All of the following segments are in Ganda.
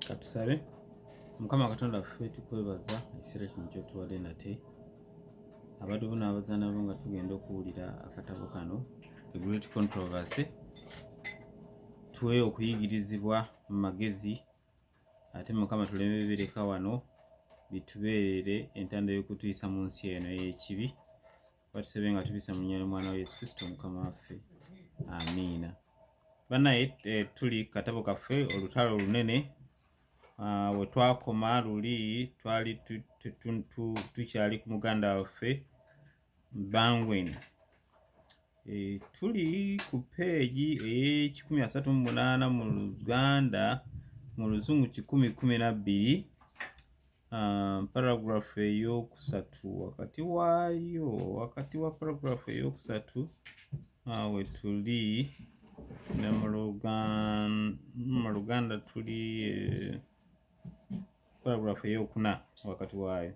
Katusabe. Mukama Katonda waffe, tukwebaza ekiseera kino kyotuwadde nate abaddu bo n'abazaana bo nga tugenda okuwulira akatabo kano The Great Controversy. Tuwe okuyigirizibwa mu magezi, ate Mukama tuleme bibireka wano, bitubeerere entanda y'okutuyisa mu nsi eno ey'ekibi. Batusabe nga tubisa mu nnya ly'omwana wa Yesu Kristo Mukama waffe, amiina. Banaye eh, tuli katabo kaffe Olutalo Olunene. We twakoma luli twali tukyali ku muganda waffe Bangwen. Tuli ku peegi ey'ekikumi asatu mu munaana mu Luganda, mu Luzungu 112, paragraph eyokusatu, wakati waayo, wakati wa paragraph eyokusatu wetuli, ne mu Luganda tuli paragraph eyokuna wakati waayo.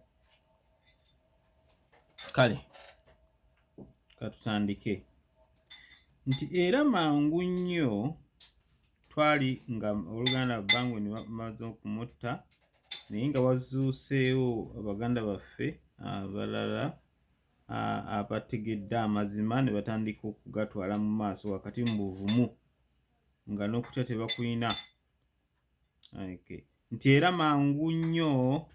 Kale katutandike nti era mangu nnyo twali nga oluganda Bangwe bamaze okumutta, naye nga wazuuseewo abaganda baffe abalala abategedde amazima ne batandika okugatwala mu maaso wakati mu buvumu nga n'okutya tebakuyina. Okay. Nti era mangu nnyo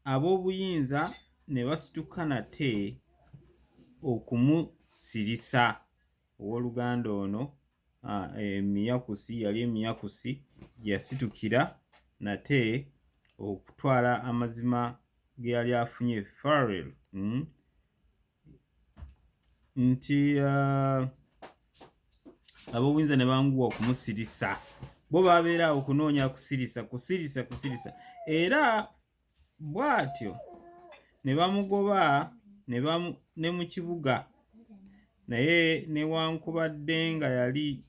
ab'obuyinza ne basituka nate okumusirisa owooluganda ono emiyakusi yali emiyakusi gye yasitukira nate okutwala amazima ge yali afunye Farel, Nti ab'obuyinza ne banguwa okumusirisa, bo babeera awo kunoonya kusirisa, kusirisa, kusirisa, era bw'atyo ne bamugoba ne mu kibuga. Naye newankubadde nga yali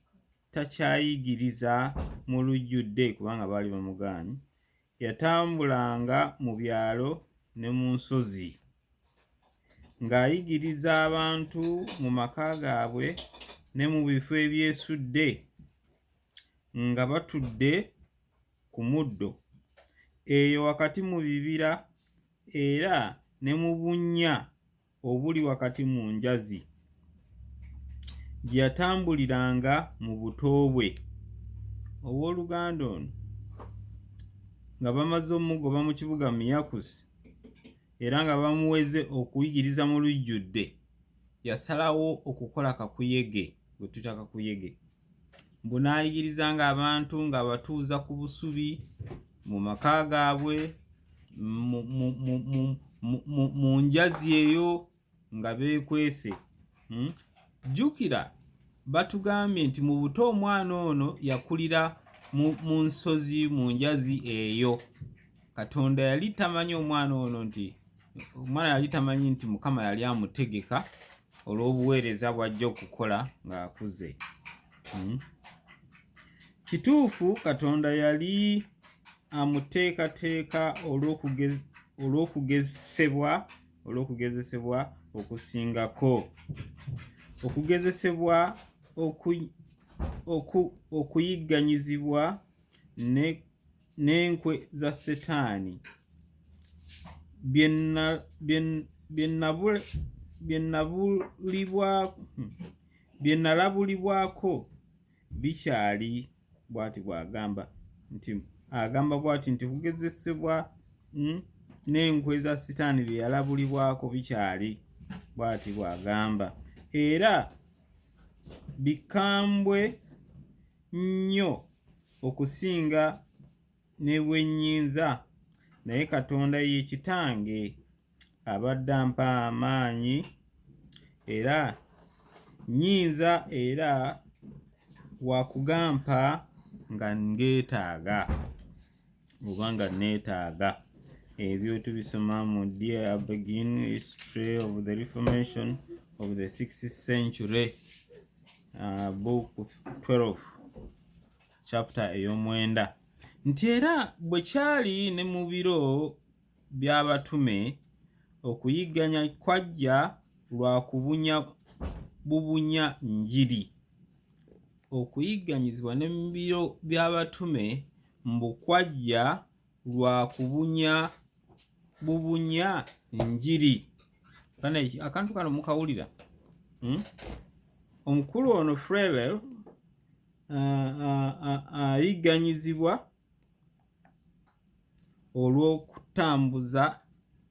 takyayigiriza mu lujjudde kubanga baali bamugaanyi, yatambulanga mu byalo ne mu nsozi ng'ayigiriza abantu mu maka gaabwe ne mu bifo ebyesudde nga batudde ku muddo eyo wakati mu bibira era ne mu bunnya obuli wakati mu njazi gye yatambuliranga mu buto bwe. Owooluganda ono nga bamaze omugoba mu kibuga Miyakusi era nga bamuweze okuyigiriza mu lujjudde, yasalawo okukola kakuyege gwe tuyita kakuyege, mbu n'ayigirizanga abantu ng'abatuuza ku busubi mu maka gaabwe mu njazi eyo nga beekwese. Jjukira batugambye nti mu buto omwana ono yakulira mu nsozi, mu njazi eyo. Katonda yali tamanyi omwana ono, nti omwana yali tamanyi nti Mukama yali amutegeka olw'obuweereza bw'ajja okukola ng'akuze. Kituufu Katonda yali amuteekateeka olw'okugezesebwa okusingako, okugezesebwa okuyigganyizibwa n'enkwe za Setaani. Bye nalabulibwako bikyali, bw'ati bw'agamba nti, agamba bw'ati nti okugezesebwa n'enkwe za Sitaani bye yalabulibwako bikyali, bw'ati bw'agamba, era bikambwe nnyo okusinga ne bwe nnyinza, naye Katonda ye Kitange abadde ampa amaanyi era nnyinza era wa kugampa nga ngeetaaga oba nga neetaaga. Ebyo tubisoma mu Dear Begin History of the Reformation of the Sixth Century, book 12, chapter ey'omwenda. Nti era bwe kyali ne mu biro by'abatume, okuyigganya kwajja lwa kubunya bubunya njiri. okuyigganyizibwa ne mu biro by'abatume mbu kwajja lwa kubunya bubunya njiri. Akantu kano mukawulira? Omukulu ono Frerel ayigganyizibwa olw'okutambuza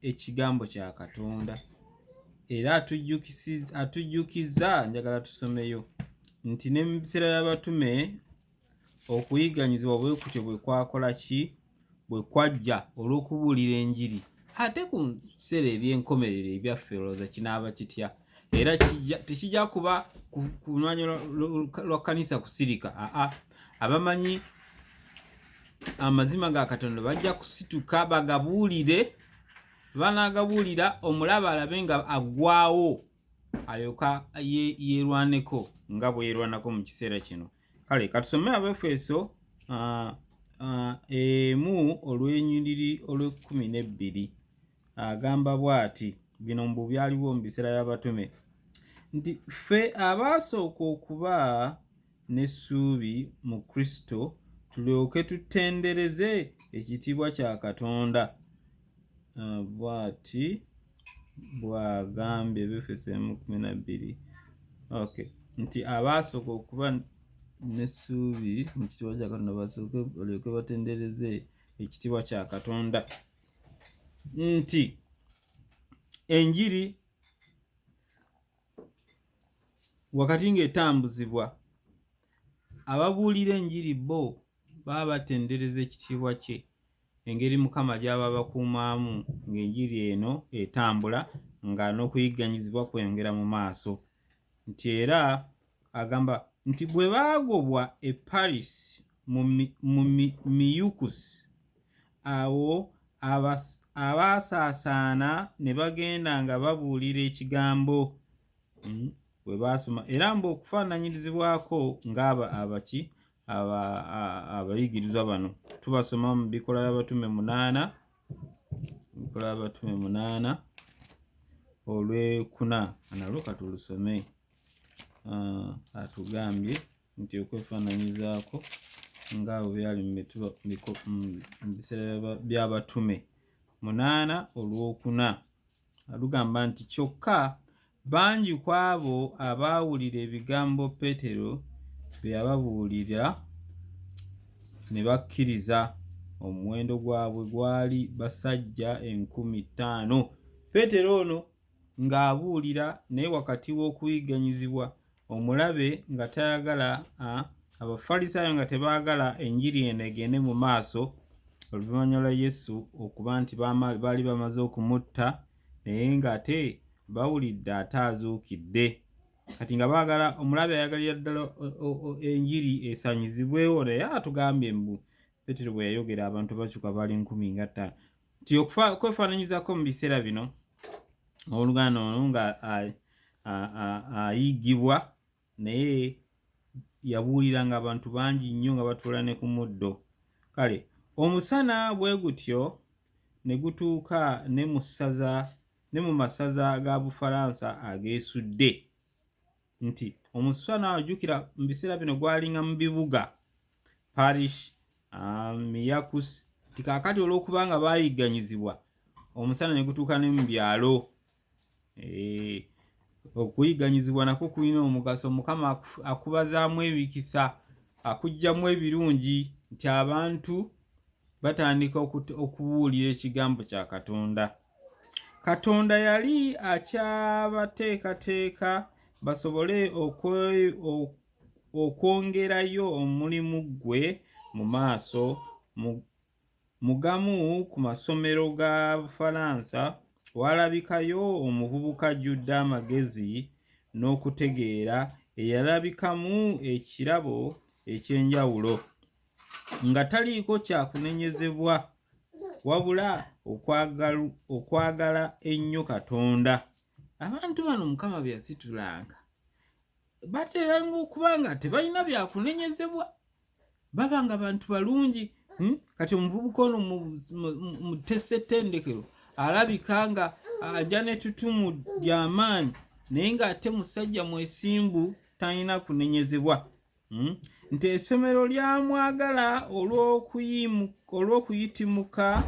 ekigambo kya Katonda era atujjukiza, njagala tusomeyo nti ne mu biseera by'abatume okuyigganyizibwa bwe kutyo bwe kwakola ki? Bwe kwajja olw'okubuulira enjiri. Ate ku biseera eby'enkomerero ebyaffe olowooza kinaaba kitya? Era tekijja kuba ku lwanya lwa kkanisa kusirika. Aa, abamanyi amazima ga Katonda bajja kusituka bagabuulire, banaagabuulira omulabe alabe nga aggwawo alyoka yeerwaneko nga bwe yeerwanako mu kiseera kino. Kale katusome Abefeso 1 olw'enyiriri olw'ekkumi n'ebbiri. Agamba bw'ati, bino mbu byaliwo mu biseera by'abatume, nti ffe abaasooka okuba n'essuubi mu Kristo tulyoke tutendereze ekitiibwa kya Katonda. Bw'ati bw'agambye Efeso 1:12. Okay. Nti abaasooka okuba n'essuubi mu kitiibwa kya Katonda basooke balyoke batendereze ekitiibwa kya Katonda. Nti enjiri wakati ng'etambuzibwa, ababuulira enjiri bo baba batendereza ekitiibwa kye, engeri Mukama gy'aba abakuumaamu ng'enjiri eno etambula nga n'okuyigganyizibwa kweyongera mu maaso. Nti era agamba nti bwe baagobwa e Paris mu Miyukusi, awo abaasaasaana ne bagenda nga babuulira ekigambo. Bwe baasoma era mbu okufaananyirizibwako ng'aba abaki abayigirizwa bano tubasoma mu Bikolwa by'Abatume 8, Bikolwa by'Abatume 8 olwekuna, nalwo katulusome. Atugambye nti okwefaananyizaako ng'abo byali mu biseera by'Abatume 8 olwokuna, alugamba nti kyokka bangi ku abo abaawulira ebigambo Peetero bye yababuulira ne bakkiriza, omuwendo gwabwe gwali basajja 5000. Peetero ono ng'abuulira naye wakati w'okuyigganyizibwa, omulabe nga tayagala, Abafalisaayo nga tebaagala enjiri eno egende mu maaso oluvannyuma lwa Yesu okuba nti baali bamaze okumutta, naye ng'ate bawulidde ate azuukidde. Kati nga baagala, omulabe ayagalira ddala enjiri esanyizibwewo, naye atugambye mbu Peetero bwe yayogera abantu bakyuka baali 50,000. Nti okwefaananyizako mu biseera bino owooluganda ono nga ayiggibwa, naye yabuuliranga abantu bangi nnyo nga batuula ne ku muddo. Kale omusana bwe gutyo ne gutuuka ne mu ssaza ne mu masaza ga Bufalansa ageesudde. Nti omusana ojjukira mu biseera bino gwalinga mu bibuga Paris, Miakus, nti kaakati olw'okuba nga baayigganyizibwa omusana ne gutuuka ne mu byalo. Okuyigganyizibwa nakwo kulina omugaso. Mukama akubazaamu ebikisa, akuggyamu ebirungi, nti abantu batandika okubuulira ekigambo kya Katonda. Katonda yali akyabateekateeka basobole okwongerayo omulimu gwe mu maaso. Mu gamu ku masomero ga Bufalansa waalabikayo omuvubuka ajjudde amagezi n'okutegeera eyalabikamu ekirabo eky'enjawulo, nga taliiko kya kunenyezebwa wabula okwagala ennyo Katonda. Abantu bano Mukama be yasitulanga bateranga okuba nga tebalina byakunenyezebwa, baba nga bantu balungi. Kati omuvubuka ono mu ssettendekero alabika nga ajja n'ettutumu ly'amaanyi, naye ng'ate musajja mwesimbu, talina kunenyezebwa. Nti essomero lyamwagala olw'okuyitimuka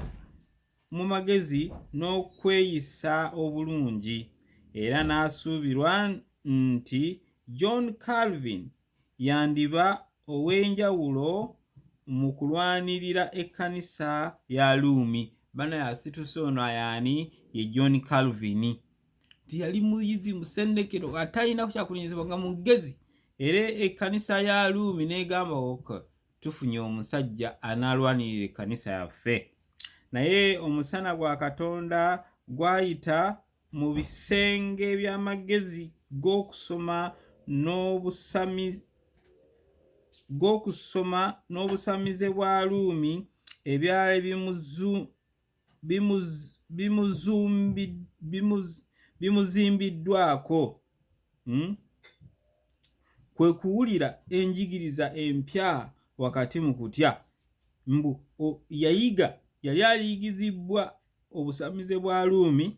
mu magezi n'okweyisa obulungi, era n'asuubirwa nti John Calvin yandiba ow'enjawulo mu kulwanirira ekkanisa ya Luumi. Bana yasituse ono ayaani ye John Calvin, nti yali muyizi musendekero atalina kyakunenyezebwa, nga mugezi, era ekkanisa ya Luumi n'egamba, ok, tufunye omusajja anaalwanirira ekkanisa yaffe. Naye omusana gwa Katonda gwayita mu bisenge by'amagezi g'okusoma n'obusamize bwa Luumi ebyali bimuzimbiddwako, Kwe kuwulira enjigiriza empya wakati mu kutya. Mbu yayiga, yali ayigizibbwa obusamize bwa Luumi,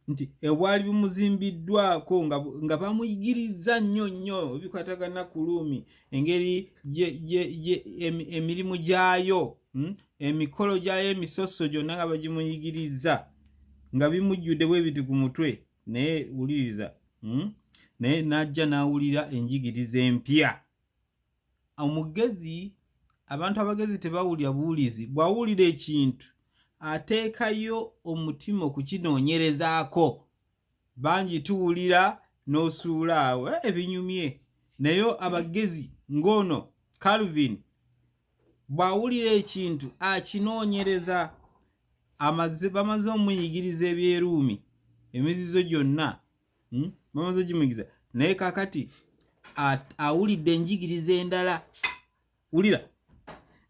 Nti obwali bumuzimbiddwako nga bamuyigirizza nnyo nnyo ebikwatagana ku Luumi, engeri emirimu gyayo, emikolo gyayo, emisoso gyonna nga bagimuyigirizza, nga bimujjudde bwe biti ku mutwe. Naye wuliriza, Naye n'ajja n'awulira enjigiriza empya. Omugezi, abantu abagezi tebawulira buwulizi. Bw'awulira ekintu ateekayo omutima okukinoonyerezaako. Bangi tuwulira n'osuula awo, ebinyumye. Naye abagezi ng'ono Calvin, bw'awulira ekintu akinoonyereza. Bamaze omuyigiriza ebyeruumi, emizizo gyonna, Bamaze ogimuyigiriza, naye kakati awulidde enjigiriza endala. Wulira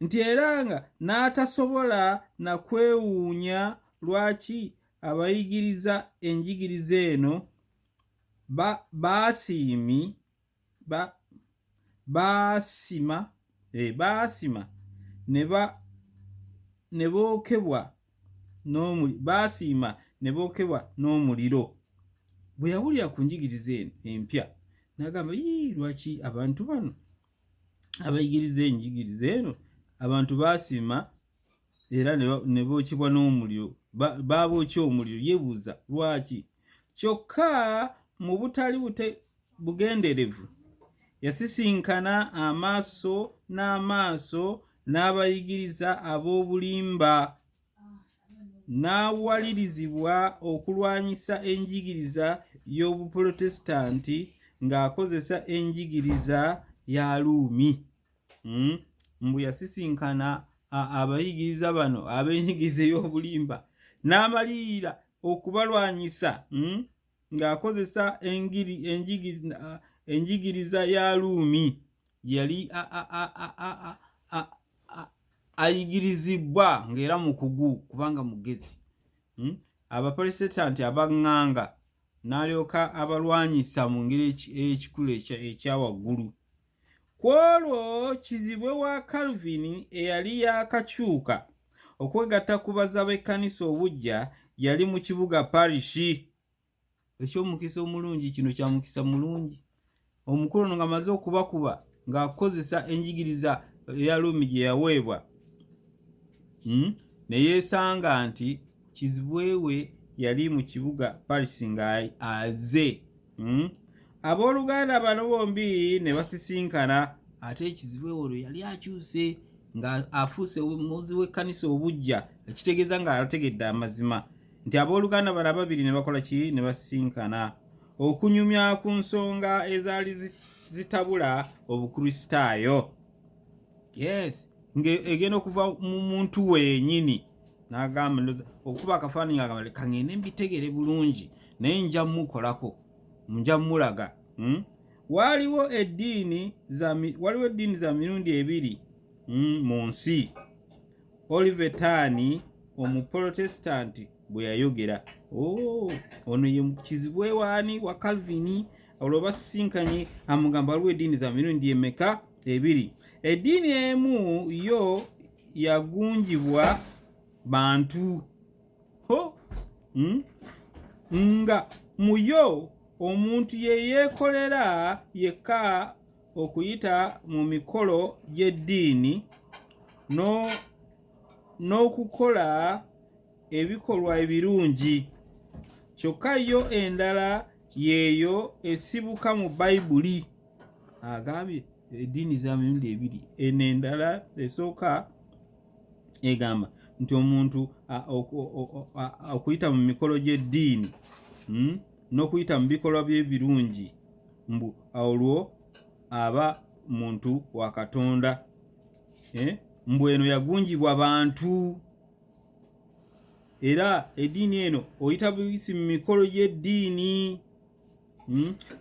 nti era nga n'atasobola na kwewuunya lwaki abayigiriza enjigiriza eno baasiimi baasima baasima ne ba ne bookebwa n'omuli baasiima ne bookebwa n'omuliro. Bwe yawulira ku njigiriza eno empya n'agamba, yii, lwaki abantu bano abayigiriza enjigiriza eno, abantu baasiima era ne bookebwa n'omuliro, babookya omuliro? Yeebuuza lwaki. Kyokka mu butali bugenderevu yasisinkana amaaso n'amaaso n'abayigiriza ab'obulimba, n'awalirizibwa okulwanyisa enjigiriza y'Obupolotesitanti ng'akozesa enjigiriza ya Luumi. Mbu yasisinkana abayigiriza bano ab'enjigiriza ey'obulimba n'amalirira okubalwanyisa, Ng'akozesa enjigiriza ya Luumi gye yali ayigirizibbwa, ng'era mukugu kubanga mugezi, Abaprotestanti abaŋŋanga n'alyoka abalwanyisa mu ngeri ey'ekikulu ekya waggulu. Ku olwo kizibwe wa Calvin eyali yaakakyuka okwegatta ku bazza b'ekkanisa obuggya yali mu kibuga Paris. Eky'omukisa omulungi, kino kya mukisa mulungi, omukulu ono ng'amaze okubakuba ng'akozesa enjigiriza eya Ruumi gye yaweebwa, Ne yeesanga nti kizibwe we yali mu kibuga Paris nga aze, Abooluganda bano bombi ne basisinkana. Ate ekizibwe olwo yali akyuse nga afuuse muzi w'ekkanisa obuggya, ekitegeeza nga ategedde amazima, nti abooluganda bano ababiri ne bakola ki? Ne basisinkana okunyumya ku nsonga ezaali zitabula Obukristaayo. Yes, ng'egenda okuva mu muntu wenyini n'agamba, okuba akafaananyi, agamba, leka ngende mbitegere bulungi, naye nja mukolako, nja mulaga, Waliwo eddiini za mirundi ebiri, mu nsi, Olivetani Omupolotesitanti bwe yayogera. Oh, ono ye kizibwe waani wa Calvin. Olwo basisinkanye, amugamba, waliwo eddiini za mirundi emeka? Ebiri. Eddiini emu yo yagunjibwa bantu ho, Nga muyo Omuntu ye yeekolera yekka okuyita mu mikolo gy'eddiini n'okukola ebikolwa ebirungi. Kyokka yo endala y'eyo esibuka mu Bayibuli. Agambye eddiini za mirundi ebiri. Eno endala esooka egamba nti omuntu okuyita mu mikolo gy'eddiini n'okuyita mu bikolwa by'ebirungi mbu olwo aba muntu wa Katonda. Eh? Mbu eno yagunjibwa bantu. Era eddiini eno oyita buyisi mu mikolo gy'eddiini.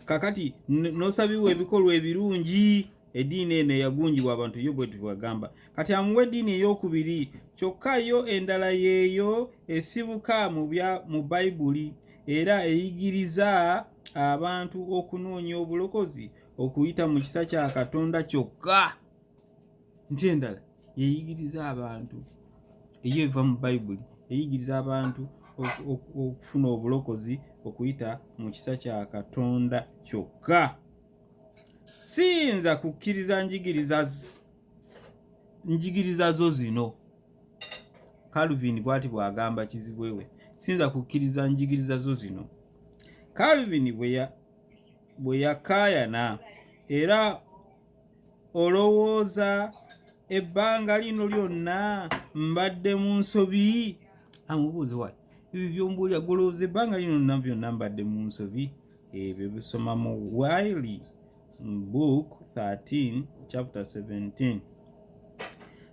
Kakati n'osabibwa ebikolwa ebirungi. Eddiini eno eyagunjibwa abantu yo bwe tubagamba. Kati amuwa eddiini ey'okubiri. Kyokka yo endala yeeyo esibuka mu Bayibuli era eyigiriza abantu okunoonya obulokozi okuyita mu kisa kya Katonda kyokka. Nti endala yeyigiriza abantu, eyo eva mu Bayibuli, eyigiriza abantu okufuna obulokozi okuyita mu kisa kya Katonda kyokka. Siyinza kukkiriza njigiriza zo zino. Calvin bw'ati bw'agamba kizibwe we, siyinza kukkiriza njigiriza zo zino. Calvin bwe yakaayana, era olowooza ebbanga lino lyonna mbadde mu nsobi? Amubuuze wayi ebyo byombuulira, golowooza ebbanga lino lyonna byonna mbadde mu nsobi? Ebyo bisoma mu Wylie book 13 chapter 17.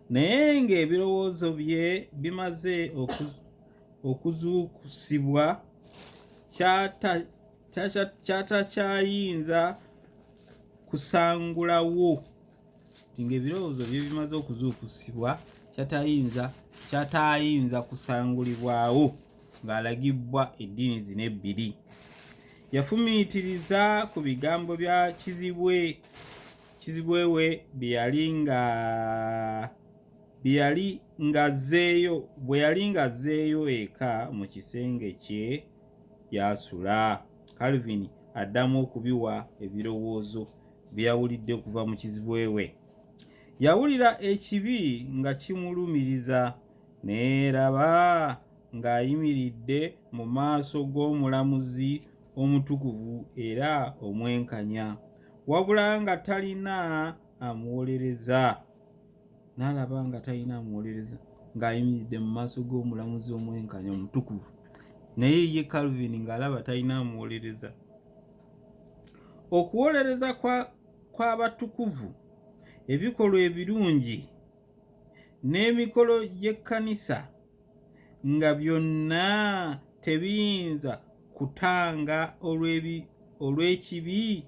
Naye ng'ebirowoozo bye bimaze okuzuukusibwa, kyatakyayinza kusangulawo. Nti ng'ebirowoozo bye bimaze okuzuukusibwa, kyatayinza kusangulibwawo ng'alagibwa eddiini zino ebbiri. Yafumiitiriza ku bigambo bya kizibwe we bye yali ng'azzeeyo bwe yali ng'azzeeyo eka mu kisenge kye gy'asula. Calvin addamu okubiwa ebirowoozo bye yawulidde okuva mu kizibwe we. Yawulira ekibi nga kimulumiriza, n'eraba ng'ayimiridde mu maaso g'omulamuzi omutukuvu era omwenkanya, wabula nga talina amuwolereza. N'alaba nga talina amuwolereza ng'ayimiridde mu maaso g'omulamuzi omwenkanya omutukuvu, naye ye Calvin ng'alaba talina amuwolereza. Okuwolereza kw'abatukuvu, ebikolwa ebirungi n'emikolo gy'ekkanisa nga byonna tebiyinza kutanga olw'ekibi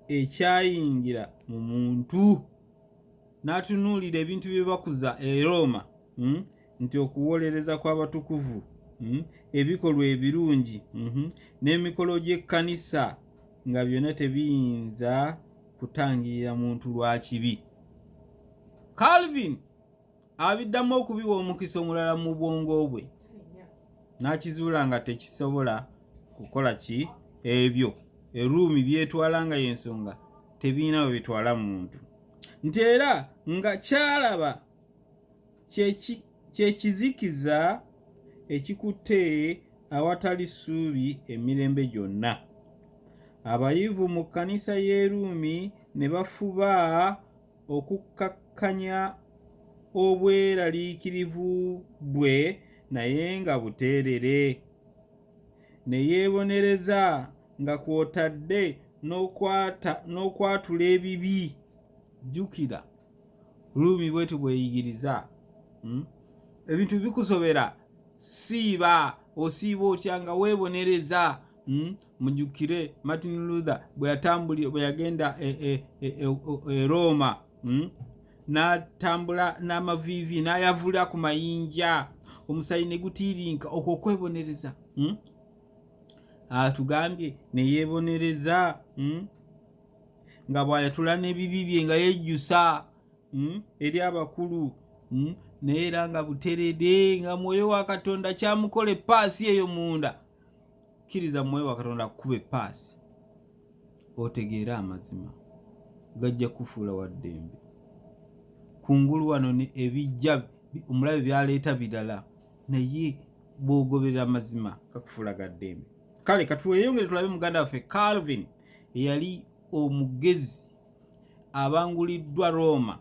ekyayingira mu muntu. N'atunuulira ebintu bye bakuza e Rooma, nti okuwolereza kw'abatukuvu, ebikolwa ebirungi, n'emikolo gy'ekkanisa nga byonna tebiyinza kutangirira muntu lwa kibi. Calvin abiddamu okubiwa omukisa omulala mu bwongo bwe, n'akizuula nga tekisobola kukola ki ebyo Eruumi byetwala nga y'ensonga tebirina we bitwala muntu. Nti era nga kyalaba kyekizikiza ekikutte awatali ssuubi emirembe gyonna. Abayivu mu kkanisa y'Eruumi ne bafuba okukkakkanya obweraliikirivu bwe naye nga buteerere. Ne yeebonereza nga kw'otadde n'okwatula ebibi. Jjukira Ruumi bwetyo bweyigiriza. Ebintu bikusobera, siiba, osiiba otya nga weebonereza. Mujjukire Martin Luther bwe yatambulira, bwe yagenda e Roma, n'atambula n'amaviivi n'ayavula ku mayinja, omusaayi ne gutiirinka, okwo okwebonereza. Atugambye ne yeebonereza, nga bw'ayatula n'ebibi bye nga yejjusa, eri abakulu, naye era nga buterede nga mwoyo wa Katonda kyamukola epaasi eyo munda. Kkiriza mwoyo wa Katonda akukuba epaasi otegeere amazima, gajja kukufuula wa ddembe. Kungulu wano ebijja omulabe byaleeta birala, naye bw'ogoberera amazima gakufuula ga ddembe. Kale katweyongere tulabe muganda waffe Calvin eyali omugezi abanguliddwa Rooma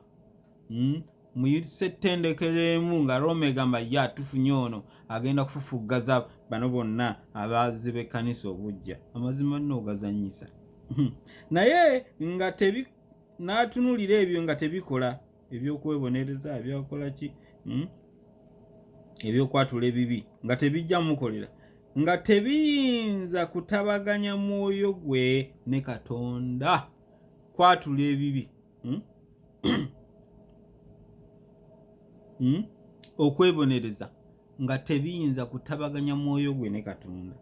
Mu ssettendekero emu nga Rooma egamba ya tufunye ono agenda kufufuggaza bano bonna abazzi b'ekkanisa obuggya. Amazima nno ogazannyisa. Naye nga tebi n'atunulira ebyo nga tebikola ebyokwebonereza ebyakola ki Ebyokwatula ebibi nga tebijja mukolera nga tebiyinza kutabaganya mwoyo gwe ne Katonda kwatula ebibi Okwebonereza nga tebiyinza kutabaganya mwoyo gwe ne Katonda,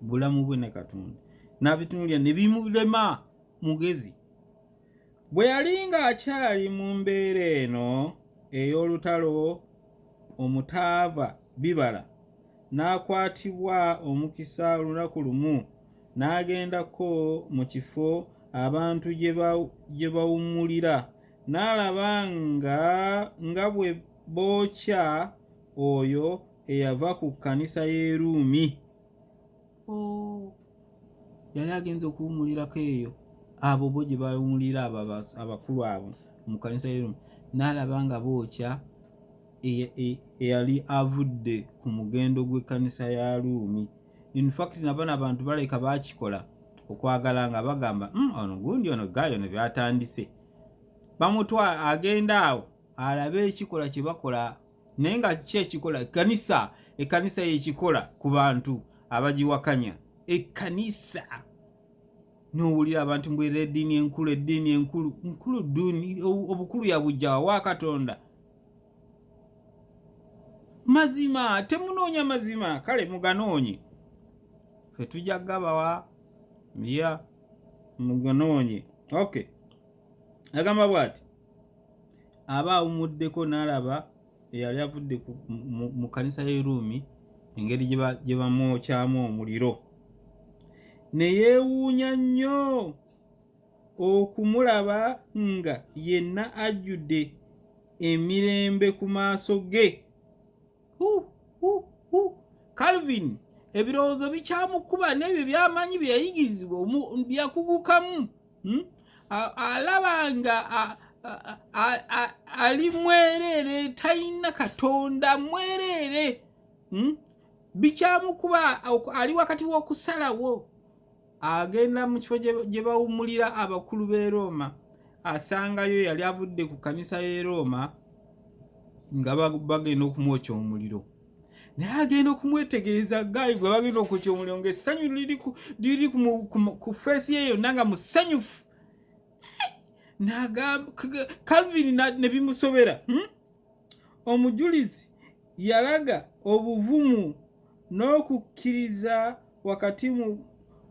bulamu bwe ne Katonda, n'abitunulira ne bimulema. Mugezi bwe yali ng'akyali mu mbeera eno ey'olutalo omutaava bibala, n'akwatibwa omukisa olunaku lumu n'agendako mu kifo abantu gye bawummulira, n'alaba nga bwe bookya oyo eyava ku kkanisa y'e Ruumi. Oh, yali agenze okuwummulirako eyo abo bo gye bawummulira abo abakulu abo mu kkanisa y'e Ruumi, n'alaba nga bookya eyali avudde ku mugendo gw'ekkanisa ya Ruumi. In fact nabano abantu baleka bakikola okwagala nga bagamba ono gundi ono gayo ono byatandise bamutwala agenda awo alabe ekikola kye bakola, naye nga ki ekikola ekkanisa, ekkanisa yekikola ku bantu abagiwakanya ekkanisa. N'owulira abantu mbu era eddiini enkulu, eddiini enkulu, nkulu dduuni, obukulu yabujja wa Katonda? Mazima temunoonya mazima, kale muganoonye, ffe tujja gabawa ya muganoonye. Okay, agamba bw'ati, aba awumuddeko n'alaba eyali avudde mu kkanisa y'e Ruumi engeri gye bamwokyamu omuliro, ne yeewuunya nnyo okumulaba nga yenna ajjudde emirembe ku maaso ge. Calvin ebirowoozo bikyamukuba n'ebyo by'amanyi bye yayigirizibwa byakugukamu. Alaba nga ali mwereere, talina Katonda, mwereere. Bikyamukuba, ali wakati w'okusalawo. Agenda mu kifo gye bawummulira abakulu b'e Rooma, asangayo yali avudde ku kkanisa y'e Rooma nga bagenda okumwokya omuliro. Naye agenda okumwetegereza gaayi gwe bagenda okwokya omuliro ng'essanyu liri ku feesi ye yonna nga musanyufu. Nagamba Calvin ne bimusobera. Omujulizi yalaga obuvumu n'okukkiriza wakati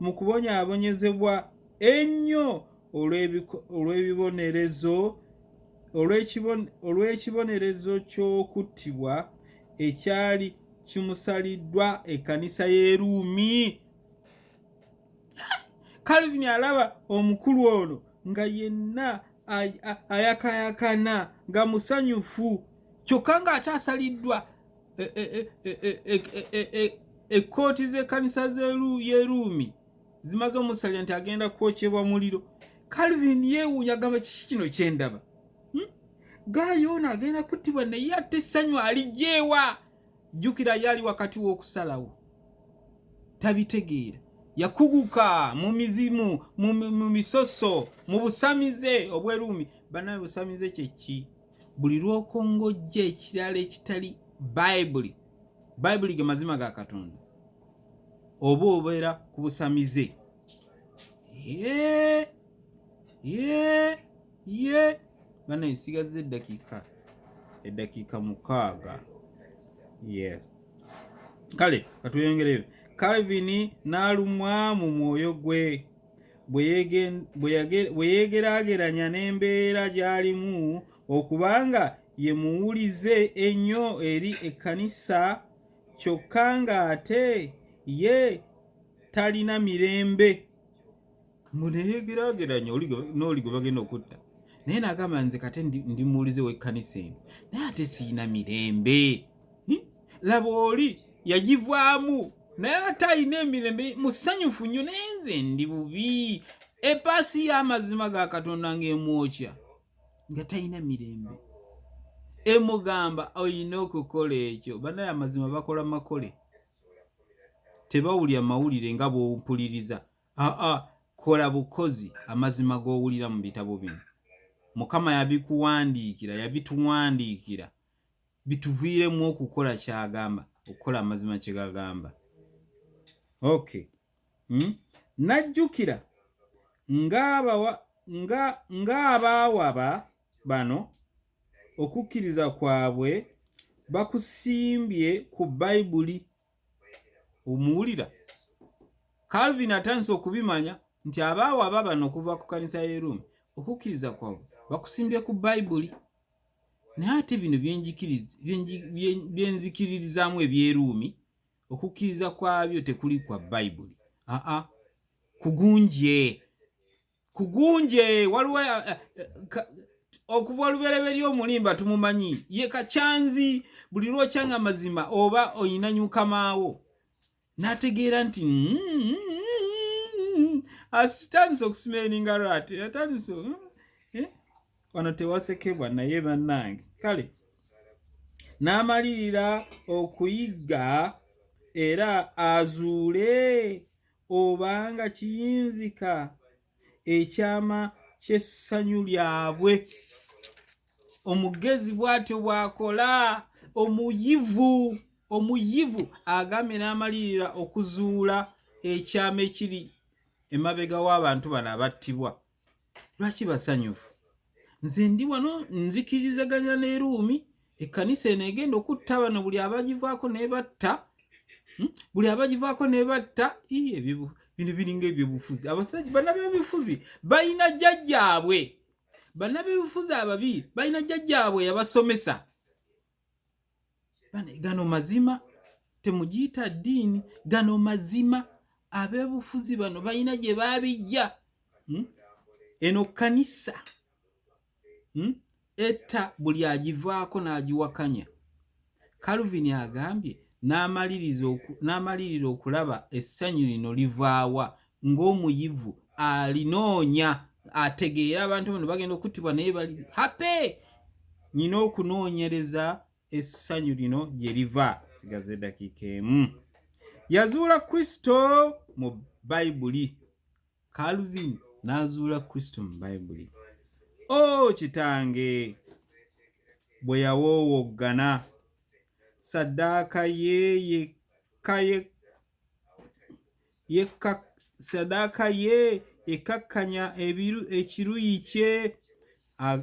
mu kubonyaabonyezebwa ennyo olw'ebibonerezo olw'ekibonerezo ky'okuttibwa ekyali kimusaliddwa ekkanisa y'e Ruumi. Calvin alaba omukulu ono nga yenna ayakayakana nga musanyufu, kyokka ng'ate asaliddwa ekkooti z'ekkanisa y'e Ruumi zimaze omusalira nti agenda kwokyebwa muliro. Calvin yeewuunya, agamba kiki kino kyendaba? Gaayo ono agenda kuttibwa naye ate essanyu aligyewa. Jjukira ye ali wakati w'okusalawo, tabitegeera. Yakuguka mu mizimu, mu misoso, mu busamize obw'Eruumi. Bannange, busamize kye ki? Buli lw'okongojja ekirala ekitali Bayibuli, Bayibuli ge mazima ga Katonda, oba obeera ku busamize. Ye, ye, ye. Bannange, nsigazza eddakiika 6. Yes. Kale katweyongereyo. Calvin n'alumwa mu mwoyo gwe bwe yeegeraageranya n'embeera gy'alimu okubanga ye muwulize ennyo eri ekkanisa, kyokka ng'ate ye Talina mirembe muneyegeraageranya n'oli gwe bagenda okutta naye nagamba nze kate ndi muwulize w'ekkanisa eno naye ate siyina mirembe. Laba oli yagivaamu naye ate alina emirembe, musanyufu nnyo, naye nze ndi bubi. Epaasi y'amazima ga Katonda ng'emwokya nga talina mirembe, emugamba olina okukola ekyo. Banaye amazima bakola makole, tebawulira mawulire nga bw'ompuliriza. Aa, kola bukozi amazima g'owulira mu bitabo bino. Mukama yabikuwandiikira, yabituwandiikira bituviiremu okukola kyagamba, okukola amazima kye gagamba. Okay. Najjukira ng'abaawaba bano okukkiriza kwabwe bakusimbye ku Bayibuli. Omuwulira Calvin atandise okubimanya nti abaawaba bano okuva ku kanisa y'e Ruumi okukkiriza kwabwe bakusimbye ku Bayibuli, naye ate bino byenzikiririzaamu eby'eruumi okukkiriza kwabyo tekuli kwa Bayibuli. Aa, kugunje kugunje. Waliwo okuva olubereberye omulimba tumumanyi ye kakyanzi. Buli lwokyanga amazima oba oyina mukamaawo n'ategeera nti atandise okusmellinga rat, atandise wano tewasekebwa. Naye bannange, kale n'amalirira okuyigga era azuule obanga kiyinzika ekyama ky'essanyu lyabwe. Omugezi bw'atyo bw'akola, omuyivu omuyivu agambye n'amalirira okuzuula ekyama ekiri emabega w'abantu bano abattibwa. Lwaki basanyufu? Nze ndi wano nzikirizaganya n'eruumi, ekkanisa eno egenda okutta bano, buli abagivaako nebatta, Buli abagivaako nebatta. Bino biringa ebyobufuzi. Abasajja bannabyobufuzi balina jjajjaabwe, bannabyobufuzi ababi balina jjajjaabwe yabasomesa. Gano mazima, temugiyita ddiini, gano mazima. Ab'ebufuzi bano balina gye babijja. Eno kkanisa Etta buli agivaako n'agiwakanya. Calvin agambye n'amalirira okulaba essanyu lino livaawa ng'omuyivu alinoonya ategeera abantu bano bagenda okuttibwa naye bali happy. Nyina okunoonyereza essanyu lino gye liva. Sigaza eddakiika emu. Yazuula Kristo mu Bayibuli. Calvin n'azuula Kristo mu Bayibuli. O oh, kitange bwe yawoowoggana saddaaka ye yekka yekka saddaaka ye ekkakkanya ekiruyi kye.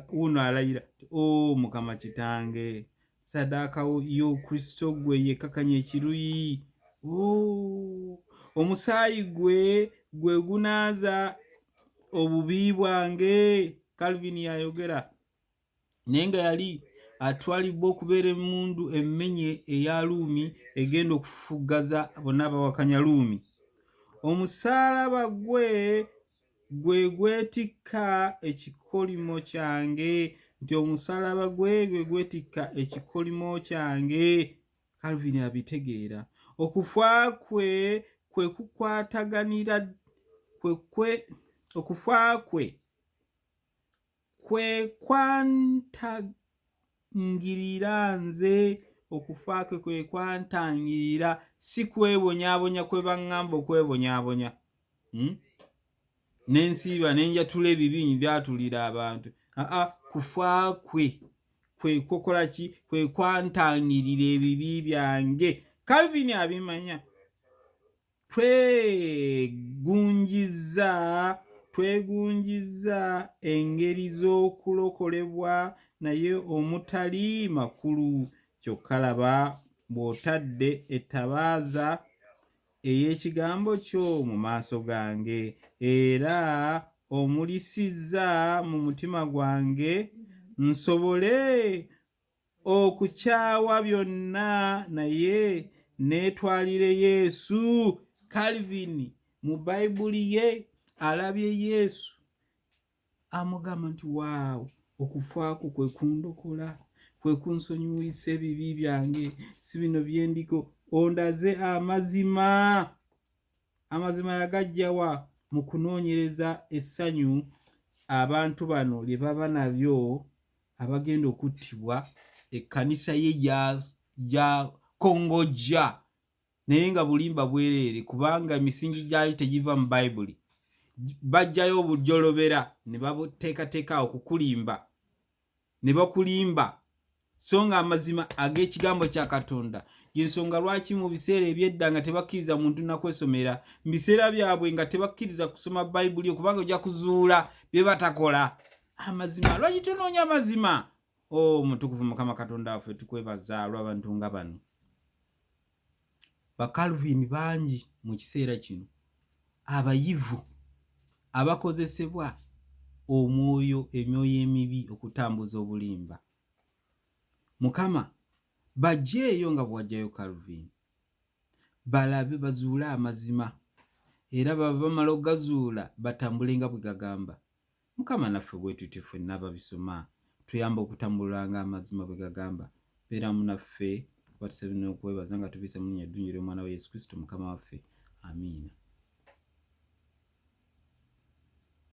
Wuno alayira, o oh, Mukama kitange, saddaaka yo Kristo gwe yekkakanya ekiruyi. Oh, omusaayi gwe gwe gunaaza obubi bwange. Calvin yayogera naye nga yali atwalibwa okubeera emmundu emmenye eya Luumi egenda okufuggaza bonna abawakanya Luumi. Omusaalaba gwe gwe gwetikka ekikolimo kyange, nti omusaalaba gwe gwe gwetikka ekikolimo kyange. Calvin abitegeera. Okufa kwe kwe kukwataganira kwe kwe okufa kwe kwe kwantangirira nze, okufa kwe kwe kwantangirira, si kwebonyaabonya kwe baŋŋamba okwebonyaabonya, Nensiiba nenjatula ebibi byatulira abantu. Aa, kufa kwe kwe kukola ki? Kwe kwantangirira ebibi byange. Calvin abimanya. Twegunjizza engeri z'okulokolebwa naye omutali makulu. Kyokka laba bw'otadde ettabaaza ey'ekigambo kyo mu maaso gange, era omulisizza mu mutima gwange, nsobole okukyawa byonna naye neetwalire Yesu. Calvin Mu Bayibuli ye alabye Yesu amugamba nti, waawo, okufa kwo kwe kundokola, kwe kunsonyiwisa ebibi byange, si bino byendiko, ondaze amazima. Amazima yagajjawa? Mu kunoonyereza essanyu abantu bano lye baba nabyo abagenda okuttibwa ekkanisa ye gyakongojja, naye nga bulimba bwereere, kubanga emisingi gyayo tegiva mu Bayibuli. Bajjayo obujolobera ne babuteekateeka awo kukulimba ne bakulimba, so nga amazima ag'ekigambo kya Katonda. Yensonga lwaki mu biseera ebyedda nga tebakkiriza muntu nakwesomera, mu biseera byabwe nga tebakkiriza kusoma Bayibuli, okubanga ojja kuzuula bye batakola. Amazima, lwaki tonoonya amazima? O mutukuvu Mukama Katonda waffe, tukwebaza olw'abantu nga bano Bakalvin bangi mu kiseera kino, abayivu abakozesebwa omwoyo, emyoyo emibi okutambuza obulimba. Mukama, bajjeeyo nga bwewajjayo Calvin, balabe, bazuule amazima, era baba bamala okugazuula batambule nga bwe gagamba. Mukama, naffe bwe tutyo ffenna ababisoma, tuyambe okutambulanga amazima bwe gagamba. Beeramu naffe, kuba tusabye n'okwebaza nga tubiyisa mu linnya eddungi ery'Omwana we Yesu Kristo Mukama waffe. Amiina.